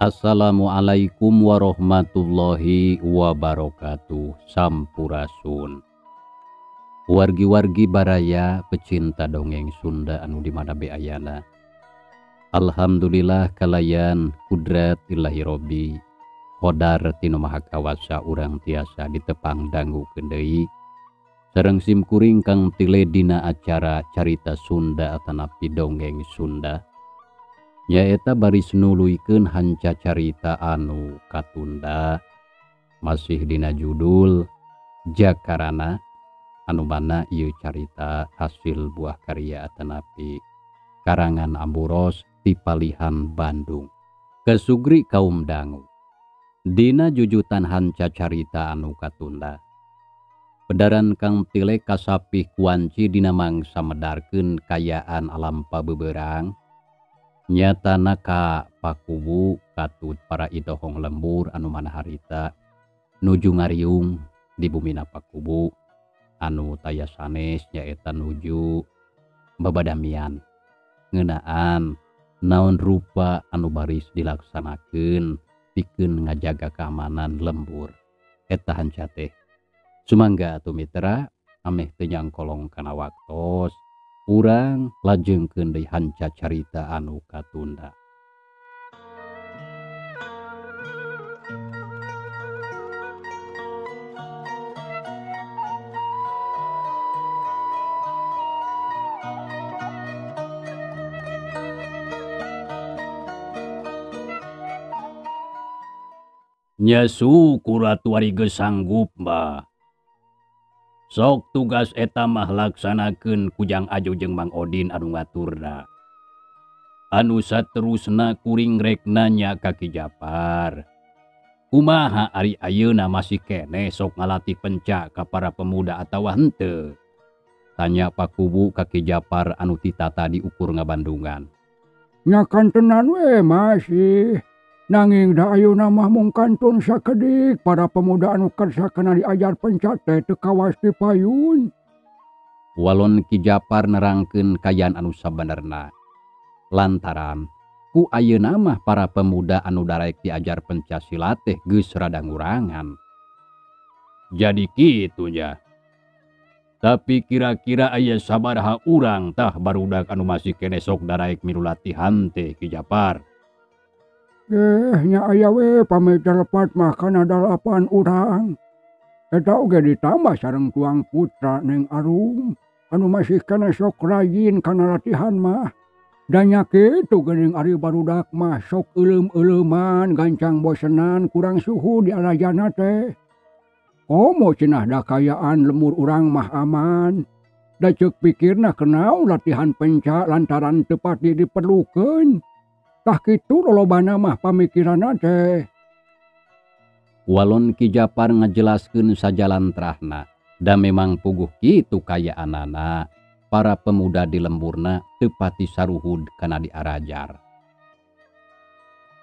Assalamualaikum warahmatullahi wabarakatuh. Sampurasun. Wargi-wargi baraya pecinta dongeng Sunda anu di mana be ayana. Alhamdulillah kalayan kudrat ilahi robbi qadar tinu maha kawasa urang tiasa ditepang dangu deui. Sareng simkuring kang tile dina acara carita Sunda atanapi dongeng Sunda. Nyaeta baris nuluykeun hanca carita anu katunda masih dina judul Jakarana anu mana ieu carita hasil buah karya atanapi karangan Amburos ti Palihan Bandung. Kesugri kaum dangu dina jujutan hanca carita anu katunda. Pedaran kang tile kasapih kuanci dina mangsa medarkeun kayaan alam pabeberang. Nyatana ka Pakuwu katut para idohong lembur anu mana harita nuju ngariung di bumina Pakuwu anu taya sanes nyaeta nuju babadamian ngeunaan naon rupa anu baris dilaksanakeun pikeun ngajaga keamanan lembur eta hanca teh. Sumangga atuh mitra ameh teu nyangkolong kana waktos urang lajengkeun deui hanca carita anu katunda. Nya syukur atuh ari geus sanggup mah. Sok tugas eta mah laksanakeun Kujang Ajo jeung Mang Odin anu ngaturna. Anu saterusna kuring rek nanya ka Ki Japar. Kumaha ari ayeuna masih keneh sok ngalatih penca ka para pemuda atawa henteu? Tanya Pakuwu ka Ki Japar anu titata diukur ngabandungan. Nya kantenan we masih. Nanging da ayeuna mah mung kantun sakedik para pemuda anu kersa kana diajar penca teh teu kawas di payun. Walon Ki Japar nerangkeun kaayaan anu sabenerna. Lantaran ku ayeuna mah para pemuda anu daraek diajar penca silat teh geus rada ngurangan. Jadi kitu nya. Tapi kira-kira aya sabaraha urang tah barudak anu masih keneh sok daraek milu latihan teh Ki Japar. Nya aya we pamit lepat mah kana 8 urang. Eta oge ditambah sareng tuang putra Neng Arum anu masih kana sok rajin kana latihan mah. Da nya kitu geuning ari barudak mah sok euleum-euleuman gancang bosenan kurang suhu di arajana teh. Komo cenah da kayaan lemur urang mah aman. Da ceuk pikirna kenaon latihan penca lantaran teu pati diperlukeun. Tah kitu lolobana mah pamikiranna teh. Walon Ki Japar ngajelaskeun sajalantrahna, da memang puguh kitu kayaanana. Para pemuda di lemburna teu pati saruhud kana diarajar.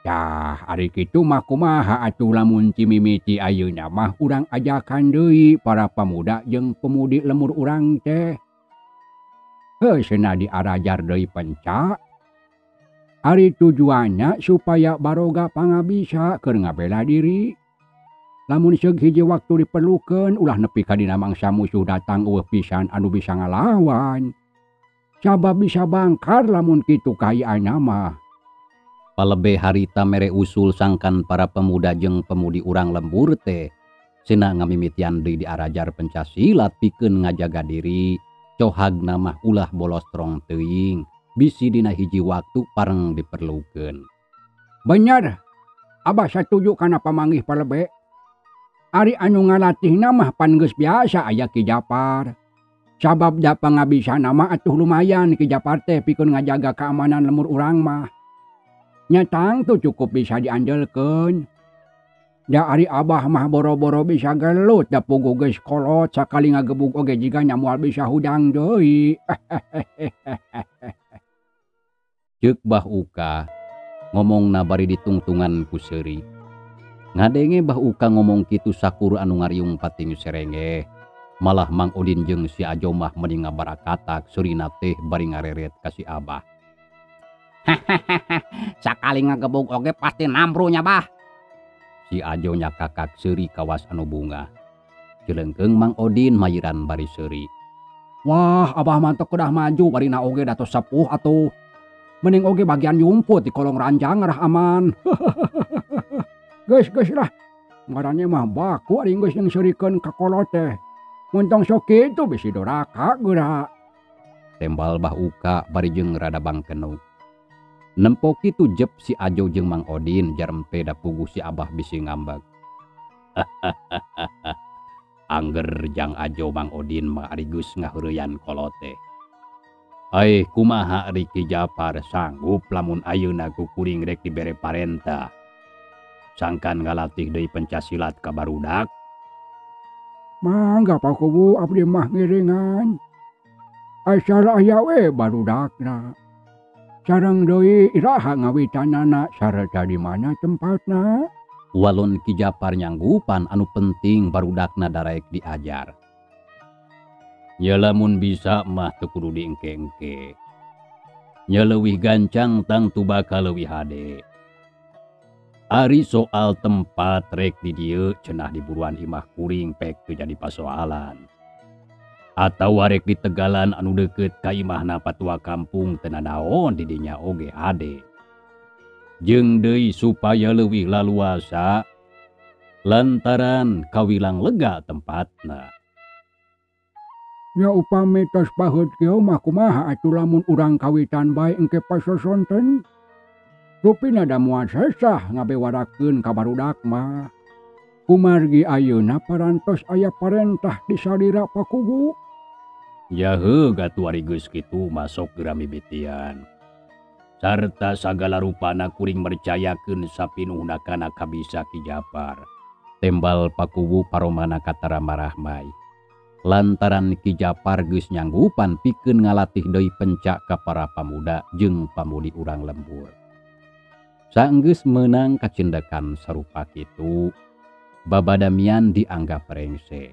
Tah ari kitu mah kumaha atuh lamun cimimiti ayeuna mah urang ajakan deui para pemuda jeung pemudi lemur urang teh. Heuh cenah diarajar deui penca. Ari tujuannya supaya baroga pangabisa keur ngabela diri. Lamun seug hiji waktu diperlukeun ulah nepi ka dina mangsa musuh datang eueuh pisan anu bisa ngalawan. Sabab bisa bangkar lamun kitu kayaanna mah. Palebeh harita mere usul sangkan para pemuda jeung pemudi urang lembur teh cenah ngamimitian deui diarajar penca silat pikeun ngajaga diri. Cohagna mah ulah bolostrong teuing. Bisi dina hiji waktu pareng diperlukeun. Bener, abah satuju kana pamanggih palebe. Ari anu ngalatihna mah pan geus biasa aya Ki Japar. Sabab da pangabisana mah atuh lumayan Ki Japar teh pikeun ngajaga keamanan lemur urang mah. Nya tangtu cukup bisa diandelkeun. Da ari abah mah boro-boro bisa gelut da puguh geus kolot sakali ngagebug oge jiga nya moal bisa hudang deui. Ceuk Bah Uka ngomongna bari ditungtungan ku seuri. Ngadenge Bah Uka ngomong kitu sakur anu ngariung pating serenge. Malah Mang Odin jeung si Ajo mah meni ngabarakatak seurina teh bari ngareret ka si Abah. Sakali Sakali ngagebug oge pasti nambru nya bah. Si Ajo nyakakak seuri kawas anu bunga. Cilengkeung Mang Odin mayiran bari seuri. Wah, abah mah teu kedah maju barina oge da tos sepuh atuh. Mending oge bagian nyumput di kolong ranjang ngarah aman. Geus geus lah. Ngaranna mah baku ari geus nyeungseurikeun ka kolot teh. Mun tong sok kitu bisi doraka geura. Tembal Bah Uka bari jeung rada bangkenu. Nempo kitu jep si Ajo jeung Mang Odin jarempe da puguh si Abah bisi ngambek. Angger jang Ajo Mang Odin mah ari geus ngaheureyan kolot teh. Aih kumaha ari Ki Japar sanggup lamun ayeuna ku kuring rek dibere parentah. Sangkan ngalatih deui pencasilat ka barudak. Mangga Pakuwu abdi mah ngiringan. Asal aya we barudakna. Sareng deui iraha ngawitanana sarta di mana tempatna. Walon Ki Japar nyanggupan anu penting barudakna daraek diajar. Nya lamun bisa mah teu kudu diengke-engke. Nya leuwih gancang tangtu bakal leuwih hade. Ari soal tempat rek di dieu cenah di buruan imah kuring pek teu jadi pasoalan. Atawa rek di tegalan anu deukeut ka imahna patua kampung teu nanaon di dinya oge hade. Jeung deui supaya leuwih laluasa lantaran kawilang lega tempatna. Nya upami tos paheut kieu mah kumaha atuh lamun urang kawitan bae engke pasosonten. Rupina da moal sesah ngabewarakeun ka barudak mah. Kumargi ayeuna parantos aya parentah di salira Pakuwu. Ya heuh gatuh ari geus kitu masok geura mimitian. Sarta sagala rupana kuring mercayakeun sapinuhna kana kabisa Ki Japar. Tembal Pakuwu paromana katara marahmai. Lantaran Ki Japar geus nyanggupan pikeun ngalatih deui pencak ka para pamuda jeung pamudi urang lembur. Saenggeus meunang kacindekan sarupa kitu, babadamian dianggap rengse.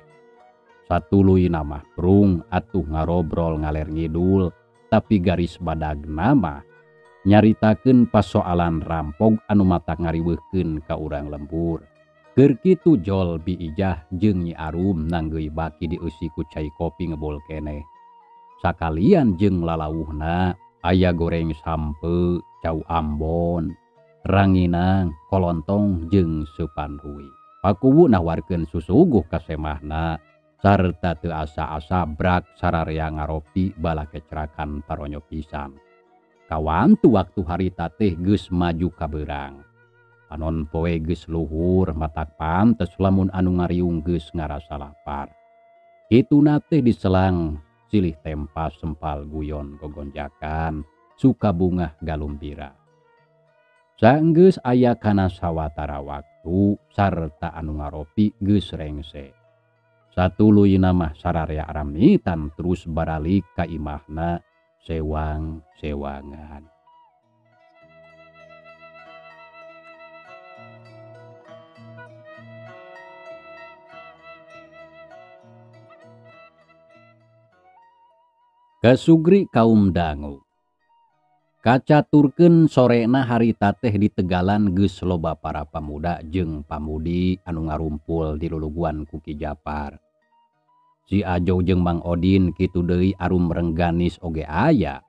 Satuluyna mah prung atuh ngarobrol ngaler ngidul, tapi garis badagna mah nyaritakeun pasoalan rampog anu matak ngariweuhkeun ka urang lembur. Keur kitu jol Bi Ijah jeung Nyi Arum nanggeui baki dieusi ku cai kopi ngebul keneh. Sakalian jeung lalawuhna aya goreng sampe, cau ambon, ranginang, kolontong jeung seupan hui. Pakuwu nawarkeun susuguh ka semahna sarta teu asa-asa brak sararea ngaropi bala kecerakan paronyo pisan. Kawantu waktu harita teh geus maju ka beurang. Panon poe geus luhur matak pantes lamun anu ngariung geus ngarasa lapar. Kituna teh diselang silih tempas sempal guyon gogonjakan suka bungah galumbira. Saenggeus aya kana sawatara waktu sarta anu ngaropi geus rengse. Satuluyna mah sararea ramitan terus baralik ka imahna sewang-sewangan. Kasugri kaum dangu. Kacaturkeun sorena harita teh di Tegalan geus loba para pamuda jeung pamudi anu ngarumpul di luluguan ku Ki Japar. Si Ajo jeung Mang Odin kitu deui arum rengganis oge aya.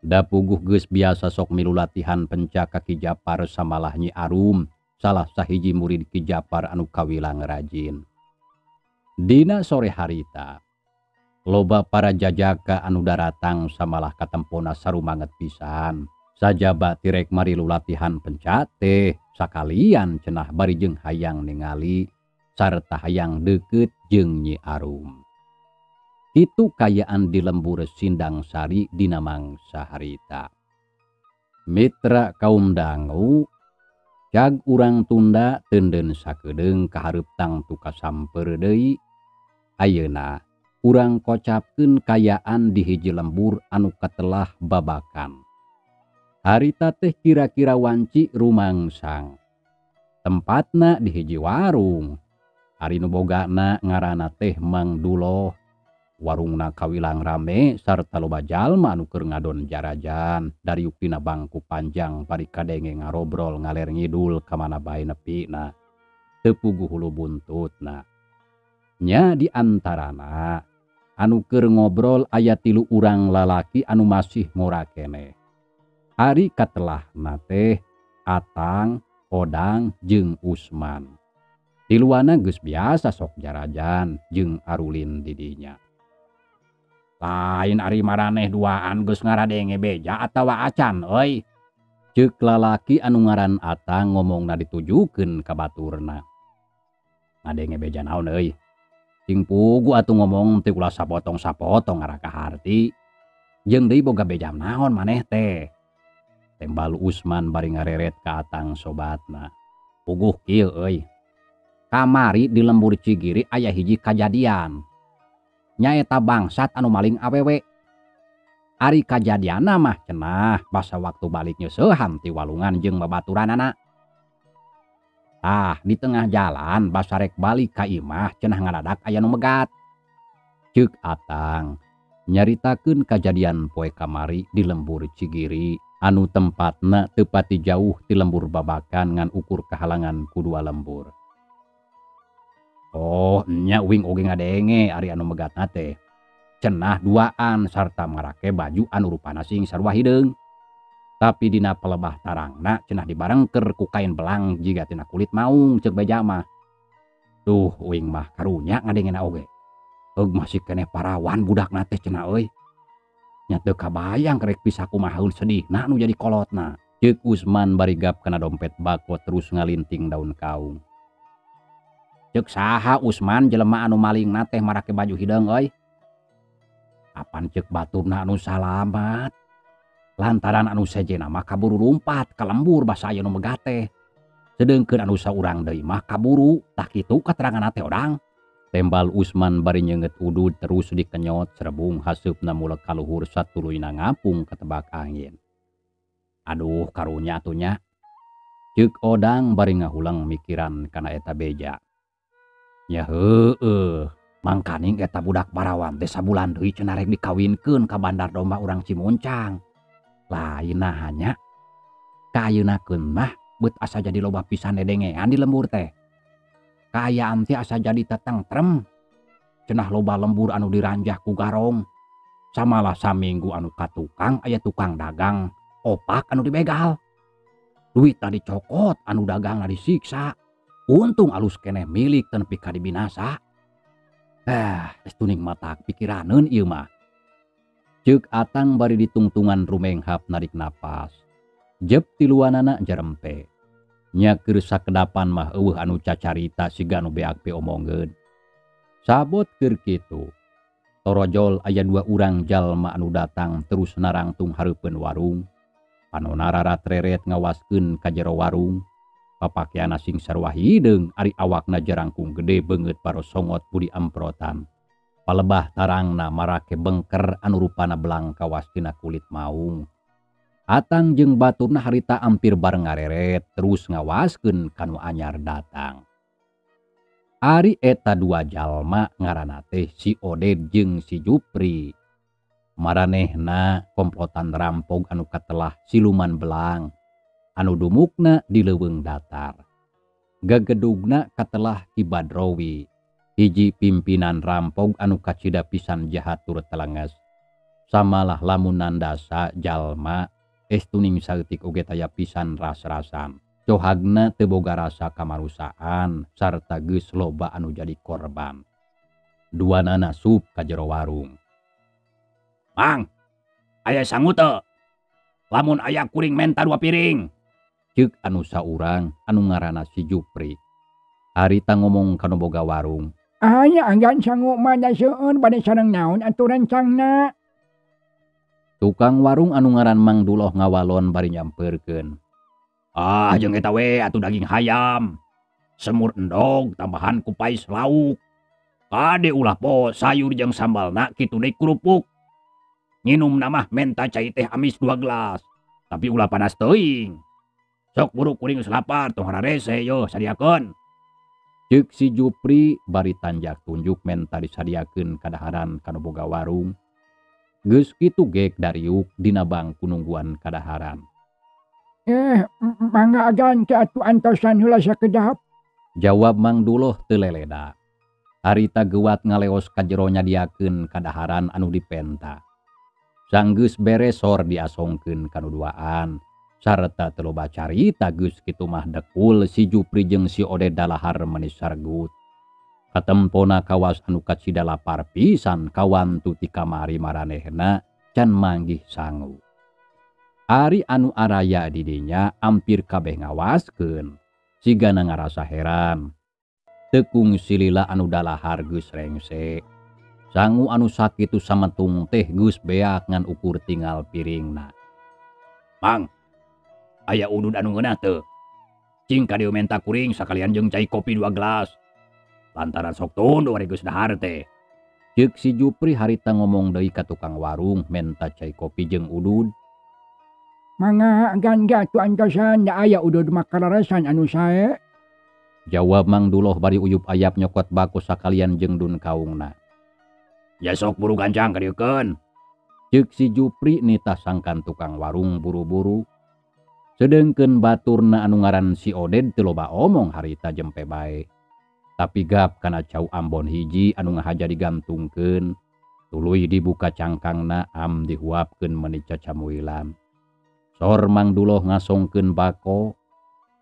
Da puguh geus biasa sok milu latihan pencak ka Ki Japar samalah Nyi Arum, salah sahiji murid Ki Japar anu kawilang rajin. Dina sore harita loba para jajaka anu daratang samalah katempona sarumanget pisan. Sajaba tirek marilu latihan pencak teh sakalian cenah bari jeung hayang ningali sarta hayang deukeut jeung Nyi Arum. Kitu kayaan di lembur Sindang Sari dina mangsa harita. Mitra kaum dangu jag urang tunda teunden sakedeung kahareup tangtu kasamper deui. Ayeuna urang kocapkeun kayaan di hiji lembur anu katelah babakan. Harita teh kira-kira wanci rumangsang. Tempatna di hiji warung. Ari nu bogana ngaranna teh Mang Duloh. Warungna kawilang rame sarta loba jalma anu keur ngadon jarajan dariuk dina bangku panjang bari kadenge ngarobrol ngaler ngidul ka mana bae nepina. Teu puguh hulu buntutna. Nya di antarana anu keur ngobrol aya 3 urang lalaki anu masih ngora keneh. Ari katelahna teh Atang, Odang jeung Usman. Tiluana geus biasa sok jarajan jeung arulin di dinya. Lain ari maraneh duaan geus ngaradenge beja atawa acan euy. Ceuk lalaki anu ngaran Atang ngomongna ditujukeun ka baturna. Ngadenge beja naon euy? Sing pugu atuh ngomong teh ulah sapotong-sapotong ngarah kaharti. Jeung deui boga beja naon maneh teh? Tembal Usman bari ngareret ka Atang sobatna. Puguh kieu euy. Kamari di lembur Cigiri aya hiji kajadian. Nyaeta bangsat anu maling awewe. Ari kajadianna mah cenah basa waktu balik nyeusehan ti walungan jeung babaturanana. Tah di tengah jalan basa rek balik ka imah cenah ngadadak aya nu megat. Ceuk Atang nyaritakeun kajadian poe kamari di lembur Cigiri anu tempatna teu pati jauh ti lembur Babakan ngan ukur kahalangan ku 2 lembur. Oh nya uing oge ngadenge ari anu megatna teh. Cenah duaan sarta marake baju anu rupana sing sarua hideung. Tapi dina pelebah tarangna cenah dibarengker ku kain belang jiga tina kulit maung ceuk beja mah. Duh uing mah karunya ngadengena oge. Eug masih keneh parawan budakna teh cenah euy. Nya teu kabayang rek bisa kumaha sedihna nu jadi kolotna. Ceuk Usman bari gap kana dompet bako terus ngalinting daun kaung. Ceuk saha Usman jelema anu malingna teh marake baju hideung euy. Apan ceuk baturna anu salamat. Lantaran anu sejenna mah kaburu lumpat ka lembur basa aya nu megat teh. Sedengkeun anu saurang deui mah kaburu, tah kitu kateranganna teh odang. Tembal Usman bari nyeungeut udud terus dikenyot serebung haseupna mulek ka luhur satuluyna ngapung katebak angin. Aduh karunya atuh nya. Ceuk Odang bari ngahulang mikiran kana eta beja. Nya heueuh, mangkaning eta budak parawan teh sabulan deui cenah rek dikawinkeun ka bandar domba urang Cimuncang. Lain naha nya. Kaayeunakeun mah beut asa jadi loba pisan dedengean di lembur teh. Kaayaan teh asa jadi tetentrem. Cenah loba lembur anu diranjah ku garong. Samalah saminggu anu ka tukang aya tukang dagang opak anu dibegal. Duitna dicokot anu dagangna disiksa. Untung alus keneh milik tenepi ka dibinasa. Geus tuning mata pikiraneun ieu mah. Ceuk Atang bari ditungtungan rumenghap narik napas. Jep tiluanana jarempe. Nya keur sakedapan mah eueuh anu cacarita siga nu beak piomongkeun. Sabot keur kitu. Torojol aya 2 urang jalma anu datang terus narangtung hareupeun warung. Panona rarat-reret ngawaskeun ka jero warung. Papakeana sing sarua hideung ari awakna jarangkung gede beungeut parosongot budi amprotan. Palebah tarangna marake bengker anu rupana belang kawas tina kulit maung. Atang jeung baturna harita ampir bareng ngareret terus ngawaskeun kanu anyar datang. Ari eta 2 jalma ngaranna teh si Oded jeung si Jupri. Maranehna komplotan rampog anu katelah siluman belang anu dumukna di leuweung datar. Gagedugna katelah Ki Badrowi, hiji pimpinan rampog anu kacida pisan jahat tur telenges. Samalah lamun nandasa jalma estuning saeutik oge taya pisan ras-rasan. Cohagna teu boga rasa kamarusaan sarta geus loba anu jadi korban. Duanana sup ka jero warung. Mang, aya sangu teu? Lamun aya kuring menta 2 piring. Ceuk anu saurang anu ngaranna si Jupri. Harita ngomong ka nu boga warung. Aya anggan sangu mah da seueur bade sareng naon atuh rencangna. Tukang warung anu ngaran Mang Duloh ngawalon bari nyamperkeun. Ah jeung eta we atuh daging hayam. Semur endog tambahan ku pais lauk. Kade ulah po sayur jeung sambalna kitu deui kerupuk. Nginumna mah menta cai teh amis 2 gelas. Tapi ulah panas teuing. Sok buru kuring geus lapar tong hararese yo sadiakeun. Ceuk si Jupri bari tanjak tunjuk menta disadiakeun kadaharan ka nu boga warung. Geus kitu gek dariuk dina bangku nungguan kadaharan. Mangga agan ke atuh antosan heula sakedap. Jawab Mang Duloh teu leleda. Harita geuwat ngaleos ka jero nyadiakeun kadaharan anu dipenta. Sanggeus beres sor diasongkeun ka nu duaan. Sarta teu loba carita geus kitu mah dekul si Jupri jeung si Oded dalahar meuni sargut. Katempona kawas anu kacida lapar pisan kawantu ti kamari maranehna can manggih sangu. Ari anu araya di dinya ampir kabeh ngawaskeun, sigana ngarasa heran. Tekung silila anu dalahar geus rengse. Sangu anu sakitu sametung teh geus beak ngan ukur tinggal piringna. Mang, aya udud anu ngeunah teu? Cing ka dieu menta kuring sakalian jeung cai kopi 2 gelas. Lantaran sok tunduh ari geus dahar teh. Ceuk si Jupri harita ngomong deui ka tukang warung menta cai kopi jeung udud. Mangga agan ge atuh antosan da aya udud mah kalaresan anu sae. Jawab Mang Duloh bari uyup ayap nyokot bako sakalian jeung dun kaungna. Ya sok buru gancang kadieukeun. Ceuk si Jupri nitah sangkan tukang warung buru-buru. Sedengkeun baturna anu ngaran si Oded teu loba omong harita jempe bae. Tapi gap kana cau ambon hiji anu ngahaja digantungkeun, tuluy dibuka cangkangna am dihuapkeun meuni cacamuilan. Sor Mang Duloh ngasongkeun bako,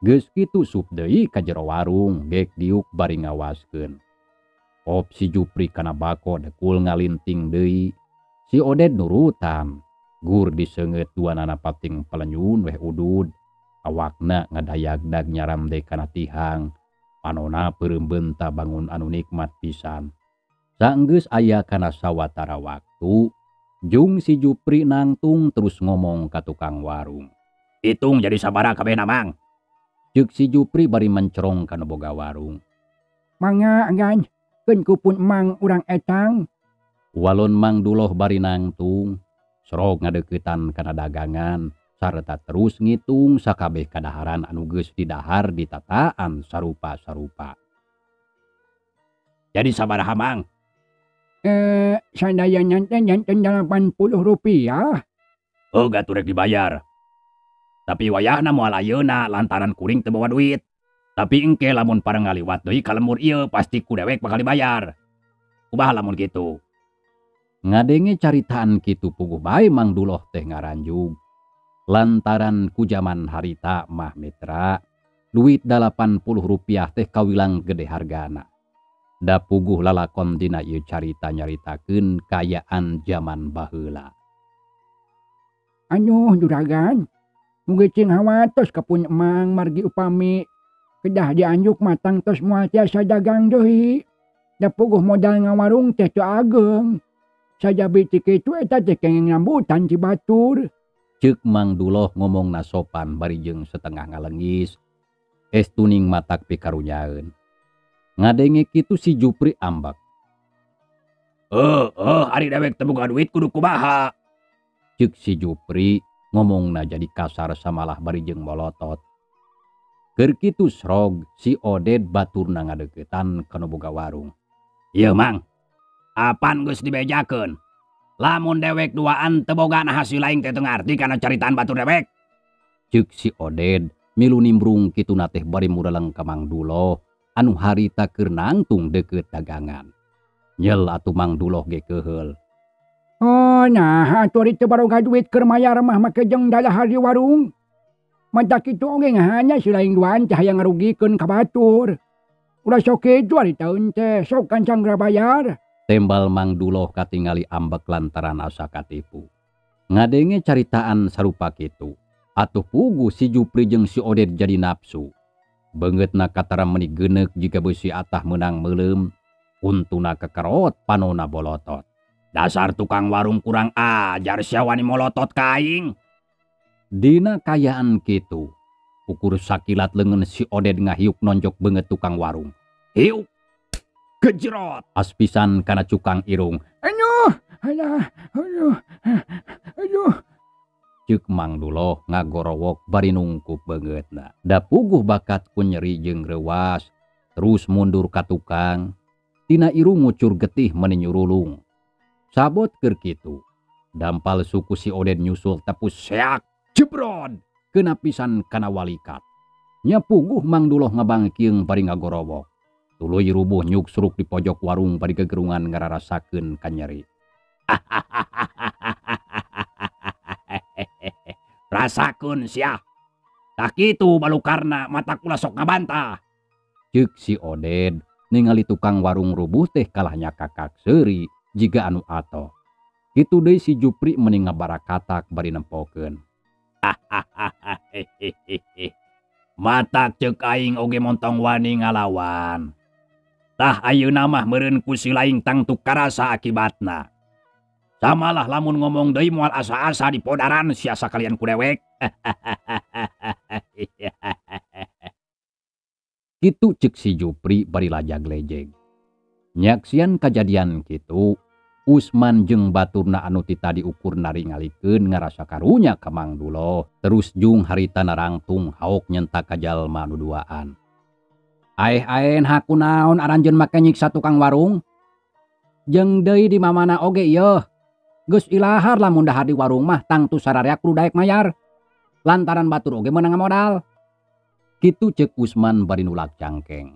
geus kitu sup deui ka jero warung gek diuk bari ngawaskeun. Op si Jupri kana bako dekul ngalinting deui, si Oded nurutan. Gur diseungeut duanana pating pelenyun weh udud, awakna ngadayagdag nyaram deui kana tihang. Panona peureum beunta bangun anu nikmat pisan. Saenggeus aya kana sawatara waktu, jung si Jupri nangtung terus ngomong ka tukang warung. Hitung jadi sabaraha kabehna Mang? Ceuk si Jupri bari mencerong ka nu boga warung. Mangga agan, keun kupun Mang urang etang. Walon Mang Duloh bari nangtung, sorog ngadeuketan kana dagangan. Sarta terus ngitung sakabeh kadaharan anu geus didahar ditataan sarupa-sarupa. Jadi sabaraha Mang? Sadaya nyanten nyanten 80 rupiah. Oh, gak turek dibayar. Tapi wayahna moal ayeuna lantaran kuring teu bawa duit. Tapi engke lamun pareng ngaliwat deui ka lembur ieu pasti ku dewek bakal dibayar. Kumaha lamun kitu? Ngadenge caritaan kitu puguh bae Mang Duloh teh ngaranjug. Lantaran ku jaman harita mah mitra, duit 80 rupiah teh kawilang gede hargana. Da puguh lalakon dina ieu carita nyaritakeun kayaan jaman baheula. Anyuh juragan, mugi cing hawatos ka pun Mang margi upami kedah dianjuk matang tos moal tiasa dagang deui. Da puguh modal ngawarung teh teu ageng. Sajabi ti kitu eta teh kenging rambutan ti batur. Ceuk Mang Duloh ngomongna sopan bari jeung setengah ngalengis. Es tuning matak pikarunyaeun. Ngadenge kitu si Jupri ambek. Ari dewek teu boga duit kudu kumaha? Ceuk si Jupri ngomongna jadi kasar samalah bari jeung molotot. Keur kitu srog si Oded baturna ngadeuketan ka nu boga warung. Ieu Mang, apan geus dibejakeun? Lamun dewek duaan teu boga nah hasil lain teh teu ngarti kana caritaan batur dewek. Ceuk si Oded milu nimbrung kituna teh bari mureleng ka Mang Duloh anu harita keur nangtung deukeut dagangan. Nyel atuh Mang Duloh ge keuheul. Oh nah atuh ari teu baroga duit keur mayar mah make jeung dalahar di warung. Mata kitu oge ngahanya si lain duaan teh hayang ngarugikeun ka batur. Ulah sok kitu ari taun teh sok gancang bayar. Tembal Mang Duloh katingali ambek lantaran asa katipu. Ngadenge caritaan sarupa kitu. Atuh puguh si Jupri jeung si Oded jadi nafsu. Beungeutna katara meuni geuneuk jiga beusi atah meunang meuleum. Untuna kekerot panona bolotot. Dasar tukang warung kurang ajar sia wani molotot ka aing. Dina kayaan kitu. Ukur sakilat leungeun si Oded ngahiuk nonjok beungeut tukang warung. Hiuk! Gejrot! Aspisan kana cukang irung. Aduh, alah, aduh, aduh. Ceuk Mang Duloh ngagorowok bari nungkup beungeutna. Da puguh bakat ku nyeri jeung reuwas. Terus mundur ka tukang. Tina irung ngucur getih meni nyurulung. Sabot keur kitu. Dampal suku si Oded nyusul tepus seak jebrod kena pisan kana walikat. Nya puguh Mang Duloh ngabangkeung bari ngagorowok. Tuluy rubuh nyuksruk di pojok warung bari gegerungan ngararasakeun kanyeri. Rasakeun sia. Tah kitu balukarna mata kula sok ngabantah. Ceuk si Oded ningali tukang warung rubuh teh kalahnya kakak seuri jiga anu atoh. Kitu deui si Jupri meni ngabarakatak bari nempokeun. Mata ceuk aing oge montong wani ngalawan. Tah ayeuna mah meureun ku si laing tangtu karasa akibatna. Samalah lamun ngomong deui moal asa-asa di podaran sia sakalian ku dewek. Kitu ceuk si Jupri bari lajag lejeg. Nyaksian kajadian kitu, Usman jeung baturna anu ti tadi ukur naringalikeun ngarasa karunya ka Mang Duloh. Terus jung harita narangtung haok nyentak ka jalma nu duaan. Aeh-aen haku naon aranjeun make nyiksa tukang warung? Jeung deui di mamana oge yeuh. Geus ilahar lamun dahar di warung mah tangtu sararea kudu daek mayar. Lantaran batur oge meunang modal. Kitu ceuk Usman bari nulak cangkeng.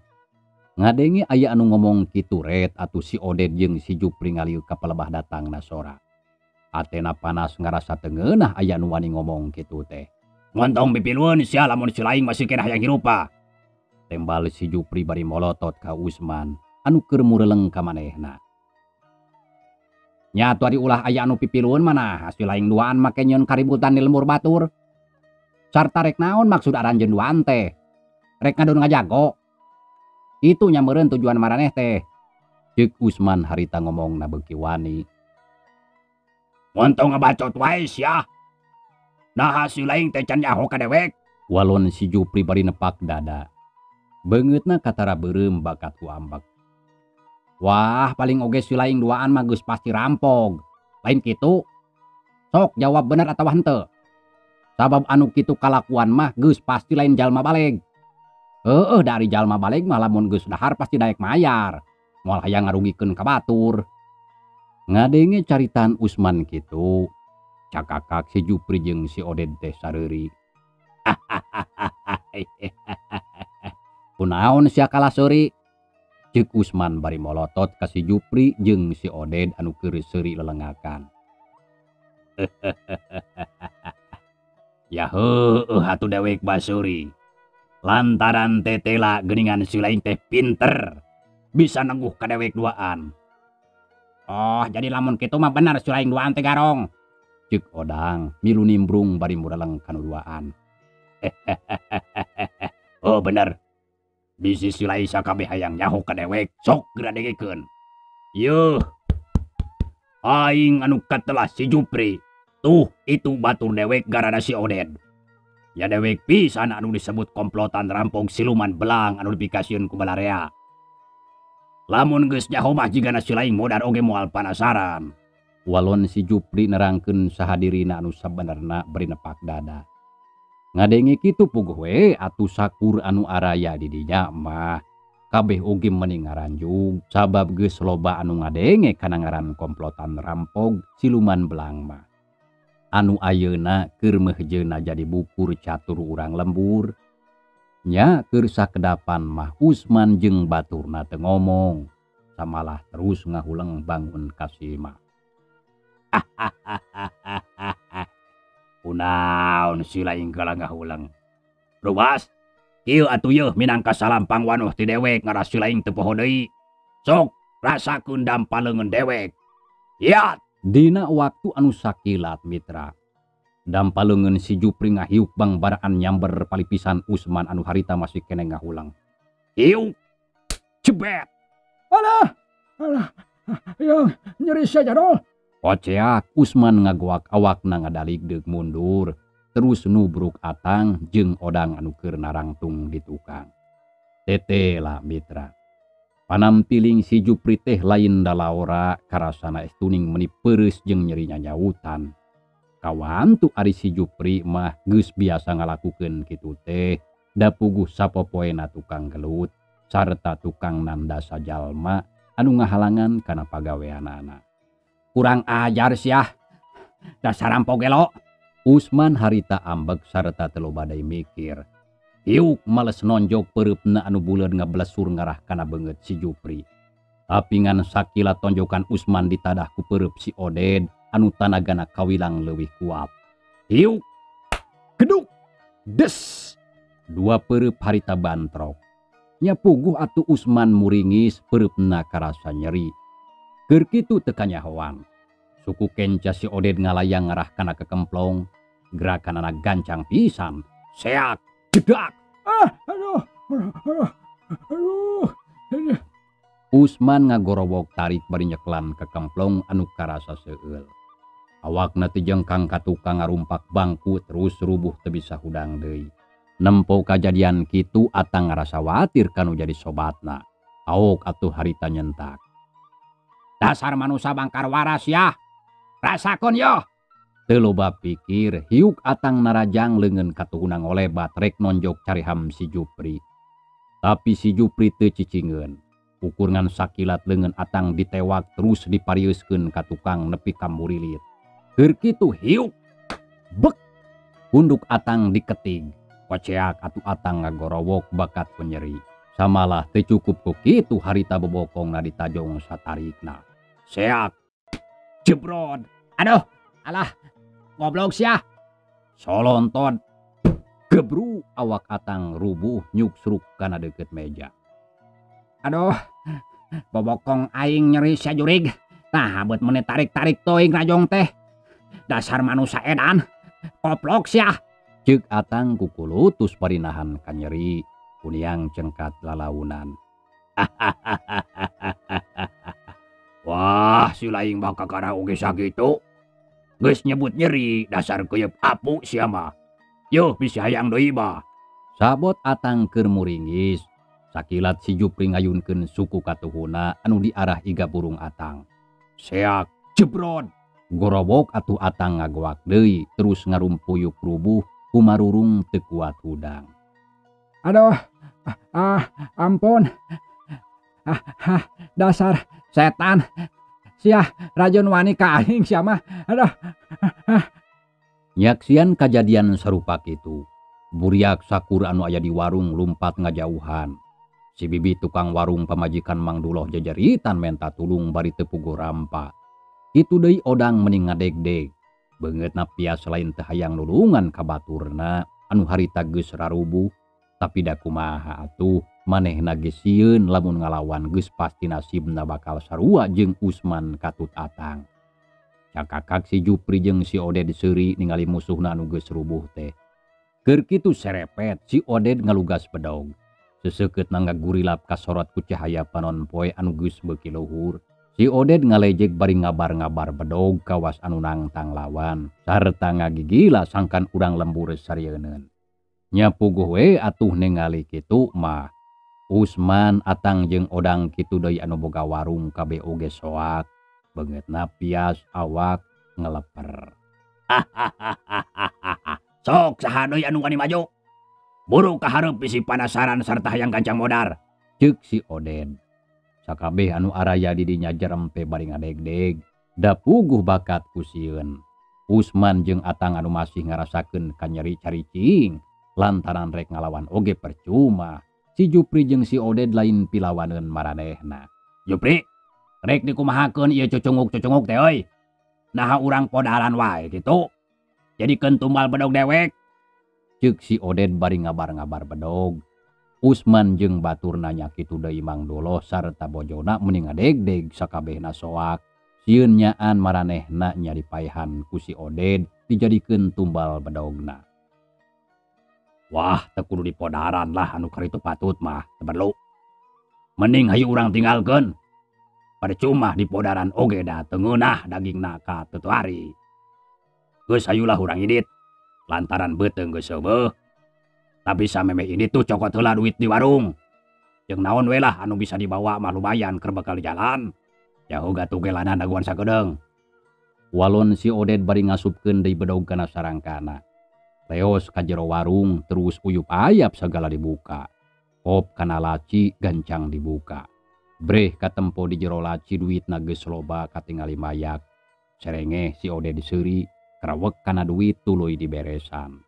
Ngadenge aya anu ngomong kitu ret atuh si Oded jeung si Jupri ngalieu ka palebah datangna sora. Atena panas ngarasa teu ngeunah aya anu wani ngomong kitu teh. Ngontong pipilueun sia lamun si laing masih keneh hayang hirupa. Tembal si Jupri bari molotot ka Usman anu keur mureleng ka manehna. Nya atuh ari ulah aya anu pipilueun mana si laing duaan make nyeun kaributan di lembur batur. Sarta rek naon maksud aranjeun duaan teh? Rek ngadon ngajago. Itu nya meureun tujuan maraneh teh. Ceuk Usman harita ngomongna beuki wani. Montong ngabacot wae sia. Naha si laing teh can nyaho ka dewek. Walon si Jupri bari nepak dada. Beungeutna katara beureum bakat ku ambek. Wah, paling oge si laing duaan mah geus pasti rampog. Lain kitu. Sok jawab bener atawa henteu. Sabab anu kitu kalakuan mah geus pasti lain jalma baleg. Heeh, dari jalma baleg mah lamun geus dahar pasti daek mayar. Moal hayang ngarugikeun ka batur. Ngadenge caritaan Usman kitu, cakakak si Jupri jeung si Oded teh sareuri. Kunaon sia kalah seuri? Ceuk Usman bari molotot ka si Jupri jeung si Oded anu keur seuri lelengakan. Ya heueuh atuh dewek basuri. Lantaran tetela geuningan si laing teh pinter. Bisa nengguh ka dewek duaan. Oh, jadi lamun kitu mah bener si laing duaan teh garong. Ceuk Odang milu nimbrung bari mureleng ka nu duaan. Oh bener. Bisi si laing sakabeh hayang nyaho ka dewek sok geura dengekeun. Yeuh. Aing anu katelah si Jupri. Tuh itu batur dewek garana si Oded. Ya dewek pisan anu disebut komplotan rampok siluman belang anu dipikasieun ku balarea. Lamun geus nyaho mah jigana si laing modar oge moal panasaran. Walon si Jupri nerangkeun saha dirina anu sabenerna bari nepak dada. Ngadenge kitu puguh we atuh sakur anu araya di dinya mah. Kabeh oge meni ngaranjug sabab geus loba anu ngadenge kana ngaran komplotan rampok siluman belang mah. Anu ayeuna keur meuhjeuna jadi bukur catur urang lembur. Nya keur sakedapan mah Usman jeung baturna teu ngomong. Samalah terus ngahuleng bangun ka si mah. Kunaon si laing kalah ngahuleng. Ruas, kieu atuh yeuh minangka salampang wanuh ti dewek ngaras si laing teu poho deui. Sok rasakeun dampal leungeun dewek. Yat! Dina waktu anu sakilat mitra. Dampal leungeun si Jupri ngahiuk bangbaraan nyamber palipisan Usman anu harita masih keneh ngahulang. Hiuk! Cebet! Alah! Alah! Yang nyeri saja dol! Koceak Usman ngagoak awakna ngadalik deuk mundur. Terus nubruk atang jeung odang anu keur narangtung di tukang. Tetela mitra. Panampiling si Jupri teh lain dalaora karasana estuning meni peureus jeung nyeri nyanyautan. Kawantu ari si Jupri mah geus biasa ngalakukeun kitu teh da puguh sapopoena tukang gelut. Sarta tukang nandasa jalma anu ngahalangan kana pagaweanana. Kurang ajar siah. Dasar rampok gelo. Usman harita ambek sarta teu loba deui mikir. Hiuk males nonjok pereupna anu buleud ngablesur ngarah kana beungeut si Jupri. Tapi ngan sakila tonjokan Usman ditadah ku pereup si Oded anu tanagana kawilang leuwih kuat. Hiuk geduk des. Dua pereup harita bantrok. Nya puguh atuh Usman muringis pereupna karasa nyeri. Keur kitu teu kanyahoan. Suku kenca si Oded ngalayang ngarah kana kekemplong, gerakanana gancang pisan. Seak, jedak. Ah, aduh, aduh, aduh. Usman ngagorowok tarik bari nyeklan kekemplong anu karasa seueul. Awakna teu jengkang ka tukang ngarumpak bangku terus rubuh teu bisa hudang deui. Nempo kajadian kitu Atang ngarasa watir kanu jadi sobatna. Aok atuh harita nyentak. Dasar manusa bangkar waras ya. Rasakeun yo. Teu loba pikir, hiuk Atang narajang leungeun katuhuna ngolebat rek nonjok cariham si Jupri. Tapi si Jupri teu cicingeun. Ukur ngan sakilat leungeun Atang ditewak terus diparieuskeun ka tukang nepi ka murilit. Keur kitu hiuk bek punduk Atang diketig. Koceak atuh Atang ngagorowok bakat penyeri. Samalah teu cukup ku kitu harita bobokongna ditajong satarikna. Seak jebrod. Aduh, alah, goblok sia. Solonton. Gebru awak Atang rubuh nyuksruk kana deukeut meja. Aduh, bobokong aing nyeri sia jurig. Tah beut meuni tarik-tarik teuing rajong teh. Dasar manusa edan. Koplok sia. Ceuk Atang kukulutus bari nahan kanyeri. Kuniang cengkat lalaunan. Wah, si laing bakal kakara oge sakitu. Geus nyebut nyeri, dasar keuyeub apu sia mah. Yuh, bisi hayang deui mah. Sabot Atang keur muringis. Sakilat si Jupri ngayunkeun suku katuhuna anu diarah iga burung Atang. Seak, jebrod. Gorobok atuh Atang ngagoak deui terus ngarumpuyuk rubuh kumarurung teu kuat hudang. Aduh, ah, ampun. Ah, ah, dasar setan. Sia rajun wani ka aing sia mah. Aduh. Ah. Nyaksian kajadian sarupa kitu. Buriak sakur anu aya di warung lumpat ngajauhan. Si bibi tukang warung pamajikan Mang Duloh jajaritan menta tulung bari teu puguh rampa. Kitu deui Odang meni ngadegdeg. Beungeutna pias lain teu hayang nulungan ka baturna anu harita geus rarubuh. Tapi da kumaha atuh manehna geus sieun lamun ngalawan geus pasti nasibna bakal sarua jeung Usman katut Atang. Cakakak si Jupri jeung si Oded seuri ningali musuhna anu geus rubuh teh. Keur kitu serepet si Oded ngalugas bedog. Seseukeutna ngagurilap kasorot ku cahaya panon poe anu geus beuki luhur. Si Oded ngalejek bari ngabar-ngabar bedog kawas anu nangtang lawan sarta ngagigila sangkan urang lembur sarieuneuun. Nya puguh we atuh ningali kitu mah. Usman Atang jeung Odang kitu deui anu boga warung kabeh oge soak. Beungeutna pias awak ngeleper. Sok saha deui anu wani maju? Buru ka hareup bisi panasaran sarta hayang gancang modar. Ceuk si Oded. Sakabeh anu araya di dinya jerempe bari ngadegdeg. Da puguh bakat ku sieun. Usman jeung Atang anu masih ngarasakeun kanyeri caricing lantaran rek ngalawan oge percuma. Si Jupri jeung si Oded lain pilawaneun maranehna. Jupri, rek dikumahakeun ieu cucunguk-cucunguk teh euy. Naha urang podaran wae kitu. Jadikeun tumbal bedog dewek. Ceuk si Oded bari ngabar-ngabar bedog. Usman jeung baturna nya kitu deui Mang Duloh sarta bojona meni ngadegdeg sakabehna soak. Sieun nyaan maranehna nya dipaehan ku si Oded dijadikeun tumbal bedogna. Wah, teu kudu dipodaran lah anu karitu patut mah, teu perlu. Mending hayu urang tinggalkeun. Percuma dipodaran oge da teu ngeunah dagingna ka tetuari. Geus hayulah urang indit. Lantaran beuteung geus seubeuh. Tapi samemeh indit tuh cokot heula duit di warung. Jeung naon we lah anu bisa dibawa mah lumayan keur bekal jalan. Jauh gatuh ge lana daguan sakedeung. Walon si Oded bari ngasupkeun deui bedog kana sarangkana. Leos ka jero warung terus uyup ayap sagala dibuka. Kop kana laci gancang dibuka. Breh katempo di jero laci duitna geus loba katingali mayak. Serengeh si Oded seuri, krawek kana duit tuluy diberesan.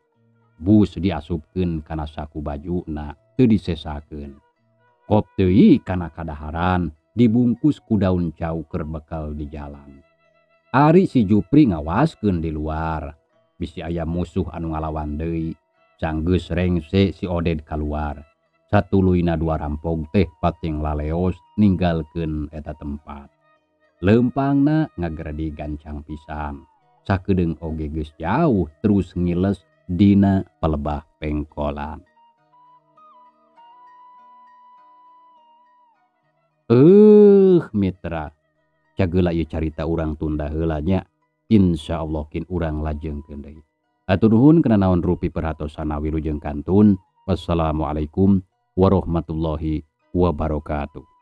Bus diasupkeun kana saku bajuna teu disesakeun. Kop deui kana kadaharan dibungkus ku daun cau keur bekal di jalan. Ari si Jupri ngawaskeun di luar, bisi aya musuh anu ngalawan deui. Sanggeus rengse si Oded kaluar. Satuluyna dua rampog teh pating laleos ninggalkeun eta tempat. Leumpangna ngageredi gancang pisan. Sakedeung oge geus jauh terus ngiles dina palebah pengkolan. Mitra, cageula ieu carita urang tunda heula nya. Insyaallah kin urang lajengkeun deui. Hatur nuhun kana naon rupi perhatosana wilujeng kantun. Wassalamualaikum warahmatullahi wabarakatuh.